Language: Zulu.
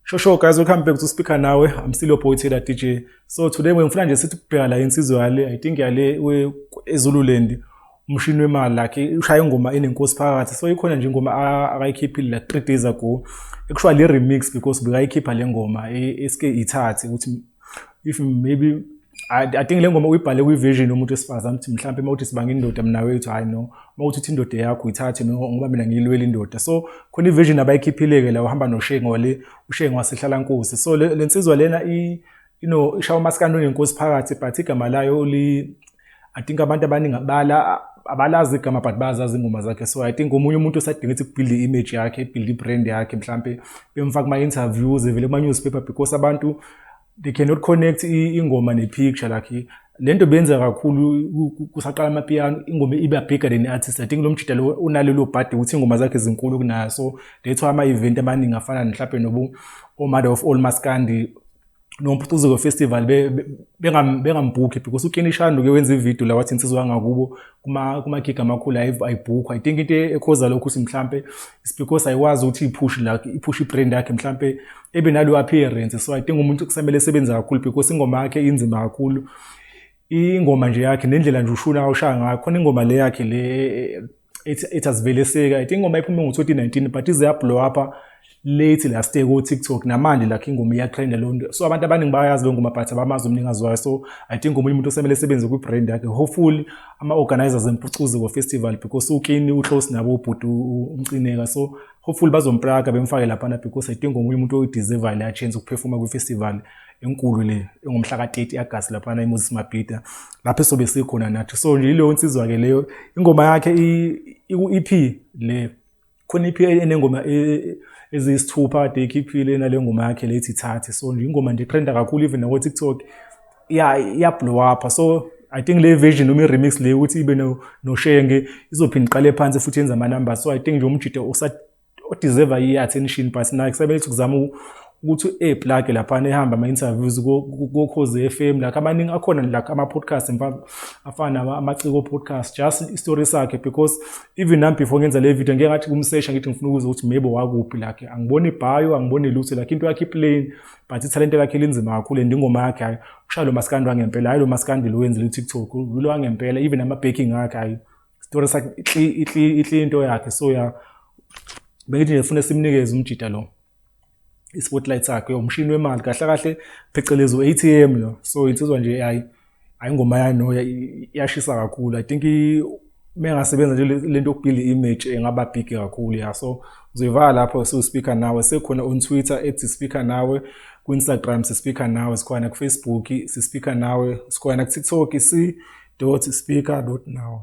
Sho sho guys, welcome back to Speaker Nawe. I'm still your boy Taylor DJ. So today ngifuna nje sithi ukubheka la insizwa yale, I think yale eZululand, umshini wemali lakhe ushaya ingoma enenkosi phakathi. So ikhona nje ingoma akayikhiphile la 3 days ago. Ekushiwa le remix because bekayikhipha le ngoma eske ithathe ukuthi if maybe I think le ngoma uyibhale kwi-vision yomuntu wesifazane ukuthi mhlawumbe uma uthi sibanga indoda mina wethu, hayi no, uma uthi uthi indoda yakho uyithathe ngoba mina ngiyilwela indoda. So khona i-vision abayikhiphile-ke la, uhamba noShenge wale, uShenge wasehlala nkosi. So le nsizwa lena ishaya umasikandi onenkosi phakathi, but igama layo li I think abantu abaningi abala abalazi igama, but bayazazi ingoma zakhe. So I think omunye umuntu osadinga ukuthi kubuild i-image yakhe, build i-brand yakhe, mhlampe bemfaka kuma-interviews, evele kuma-newspaper, because abantu they cannot connect ingoma ne-picture. Like le nto benza kakhulu kusaqala amapiano, ingoma iba bigger than i-artist. I think lo mjida lo unalelo bhadi ukuthi ingoma zakhe zinkulu kunayo. So that's why ama-event amaningi afana mhlawumbe nobu o-Mother of All Maskandi noMpucuzeko Festival bengambhukhi, because uKenny Shandu ke wenza ividiyo la wathi insizwa yangakubo kuma-gig amakhulu ayibhukhwa. I think into ekhoza lokhu ukuthi mhlampe it's because ayikwazi ukuthi iphushe la, iphushe i-brand yakhe, mhlampe ebe nalo appearance. So I think umuntu kusamele esebenze kakhulu because ingoma yakhe inzima kakhulu, ingoma nje yakhe nendlela nje ushuna awushaya ngayo. Khona ingoma le yakhe le ethi Asiveleseka, I think ingoma iphume ngo-2019, but ize ya-blow up late last year ko-TikTok. Namanje lakho ingoma iyatrenda leyo nto. So abantu abaningi bayazi leyo ngoma, but abamazi umnikazi wayo. So I think omunye umuntu osemele esebenze kwi-brand yakhe, hopefully ama-organizers eMpucuzeko Festival, because uKini uclose nabo ubhuti uMcineka, so hopefully bazomplaka bemfake laphana, because I think omunye umuntu oyideservayo leya chance ukuperforma kwi-festival enkulu le engomhla ka-30 Agasti laphana eMoses Mabhida, lapho esobe sikhona nathi. So nje ileyo nsizwa-ke leyo, ingoma yakhe iku-EP le, khona EP enengoma eziyisithupha kade ikhiphile nale ngoma yakhe lethi Ithathe. So nje ingoma nje trenda kakhulu, even nako-TikTok iya-blow up. So I think le version noma i-remix le ukuthi ibe noShenge izophinda iqale phansi futhi yenze ama-numbers. So I think nje umjida odeserve i-attention, but naye kusamele ukuthi kuzama ukuthi eplage laphana, ehamba ama-interviews koKhozi FM, like amaningi akhona, like ama-podcast afana Amaciko Podcast, just i-story sakhe. Because even nami before ngenza le video ngeke ngathi kumsesha ngithi ngifuna ukuzwa ukuthi maybe wakuphi, like angiboni ibhayo, angiboni lutho, like into yakhe iplain, but ithalente lakhe linzima kakhulu and ingoma yakhe, hayi, ushaya lo masikandi wangempela, hayi lo masikandi lo wenzela u-TikTok, lo wangempela. Even ama-backing akhe, hayi, story sakhe ihli into yakhe. So ya, bengithi nje funa simnikeze umjida lo i-spotlight sakhe, umshini wemali kahle kahle, phecelezi u-ATM lo. So insizwa nje, hayi hayi, ingoma yayo iyashisa kakhulu. I think mengasebenza nje lento yokubuild i-image engaba big kakhulu ya. So uzoyivala lapho. Siwu-Speaker Nawe, sekhona on Twitter @Speaker Nawe, ku-Instagram si-Speaker Nawe, sikhona ku-Facebook si-Speaker Nawe, sikhona ku-TikTok si.speaker.nawe.